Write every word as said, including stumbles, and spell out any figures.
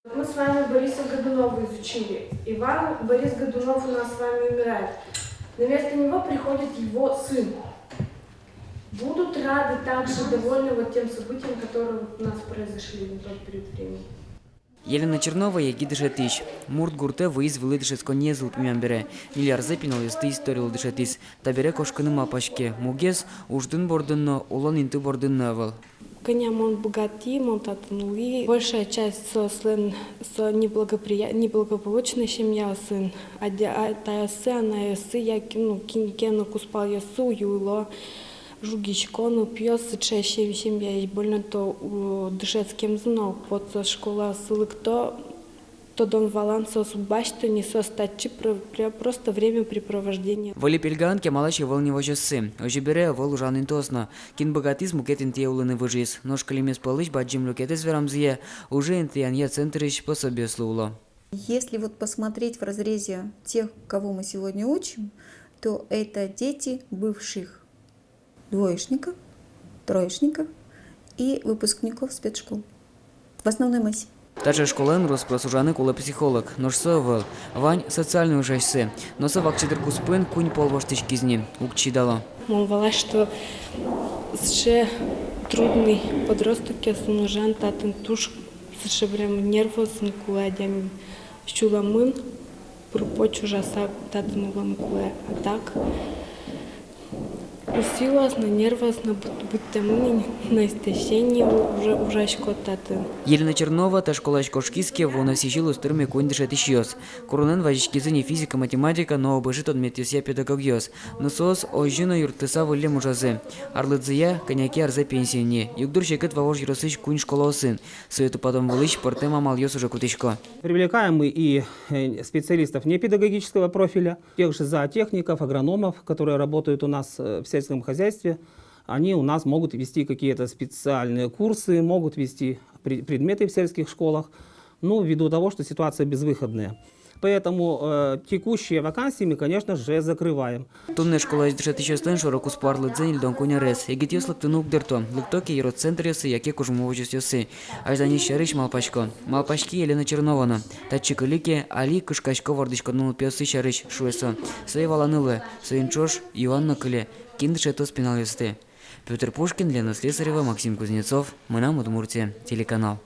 Мы с вами Бориса Годунова изучили. Иван, Борис Годунов у нас с вами умирает. На место него приходит его сын. Будут рады, также довольны вот тем событиям, которые вот у нас произошли на тот период времени. Елена Чернова егит дышетӥсь. Мурт гуртэ вуиз вылӥ дышетсконниез ылпумъям бере. Ньыль арзэ пиналъёсты историлы дышетӥз. Табере кошкыны малпаське. Мугез уждун бордын но, улон инты бордын но ӧвӧл. Кӧня мон быгатӥ, мон татын улӥ. Большая часть соослэн, со неблагоприя-, неблагополучной семьяосын. Адя-, а, атайёссы, анайёссы, яке, ну, кин ке но кузпалъёссы уйыло. Жугисько но, пиос сыӵе сем-, семьяысь, больно-то, у, дышетскемзы но уг поты, соос школаосы лыкто, тодон-валан соос уг басьто ни, соос татчы про-, про-, просто времяпрепровождение. Выль пельгаын кемалась ӧвӧл ни возёссы. Озьы бере, ӧвӧл ужан интыос но. Кин быгатӥз, мукет интые улыны выжиз. Нош кылемез пӧлысь бадӟым люкетэз, верамзыя, уже интыянъя центрысь пособиослы уло. Если вот посмотреть в разрезе тех, кого мы сегодня учим, то это дети бывших двоечников, троечников и выпускников спецшкол. В основной массе. Таӵе школаын рос-прос ужаны кулэ психолог, нош со ӧвӧл. Вань социальной ужасьсы. Но со вакчи дыр куспын куинь пол воштӥськиз ни, уг чидало. Мон валай, что сыӵе трудный подростокъёсын ужан татын туж сыӵе прям нервосын кулэ адями. Сюлэмын пыр-поч ужаса татын улон кулэ, а так силаос но, нерваос но быт-, быдтэмын ини, на истощение у-, уже ужаськод татын. Елена Чернова та школаысь кошкиз ке, вуоно сӥзьыл уз тырме куинь дышетӥсьёс. Куронэн вазиськизы ни физика, математика но ОБЖ тодметъёсъя педагогъёс. Но соос озьы но юрттыса выллем ужазы. Арлыдзыя кӧня ке арзэ пенсиын ни. Югдур секыт Вавож ёросысь куинь школаосын. Сое тупатон вылысь пӧртэм амалъёс уже кутӥсько. Привлекаем мы и, э, специалистов непедагогического профиля, тех же зоотехников, агрономов, которые работают у нас, э, в сельском хозяйстве. Они у нас могут вести какие-то специальные курсы, могут вести пре-, предметы в сельских школах, ну, ввиду того, что ситуация безвыходная. Поэтому, э, текущие вакансии мы, конечно же, закрываем. Туннэ школаысь дышетӥсьёслэн шоро-куспо арлыдзы ньыльдон куинь арес. Егитъёс лыктыны уг дырто. Лыкто ке, ёрос центръёсы яке кужмо возёсъёсы. Азьланез сярысь малпасько. Малпаське Елена Чернова но. Татчы кылӥ ке, али кышкасько вордӥськонлы нылпиоссы сярысь, шуэ со. Сое валаны луэ. Соин ӵош юан но кыле: кин дышетоз пиналъёсты? Пётр Пушкин, Лена Слесарева, Максим Кузнецов, «Мынам Удмуртие» телеканал.